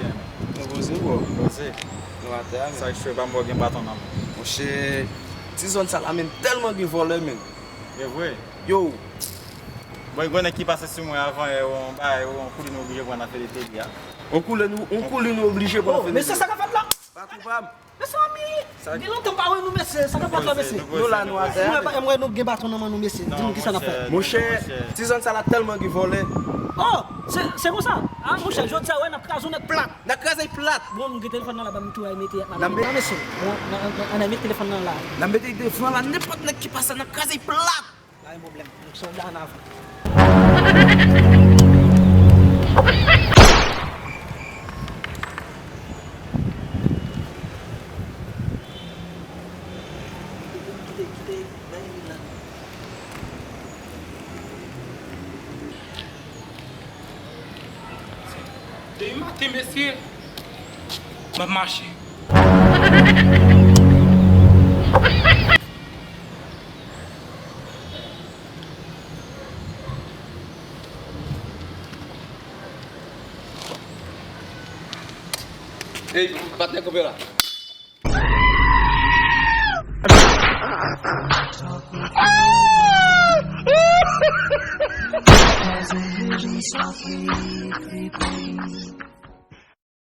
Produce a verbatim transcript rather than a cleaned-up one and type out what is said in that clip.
Nou poze, bro. Poze. Nou atè a, men. Sa k fè pa m wè gen baton nan men. Monchè, ti zòn sa la, men, tèlman gen vòlè, men. E vre? Yo. Bon, gen nèg ki pase sou mwen avan, e, yon bagay, yon koulin nou oblije pran nan fè de peyi a. Yon koulin nou, yon koulin nou oblije pran nan fè de peyi. Oh, men se sa k ap fèt la. Pa kou pa m. Mezanmi, gen lontan m pa wè nou, mesye. Sa k ap fèt la, mesye? Nou la, nou atè a. M wè, m wè nou gen baton nan men nou, mesye. Di nou kisa n ap fè. Monchè, ti zòn sa la tèlman gen vòlè. Oh, se, se konsa? Ah, monchè, jodi a, wè, n ap kraze w nèt plat. N ap kraze l plat. Bon, nou gen telefòn nan la, ban m tou, ay mete ak madanm. N ap met... Non, mesye. Bon, n a, n a, n a met telefòn nan la. N ap mete devan la, nenpòt nèg ki pase, n ap kraze l plat. Pa gen pwoblèm. Donk, sòlda an avan. Depi maten, mesye, m ap mache. Ey, patnè, kanpe la.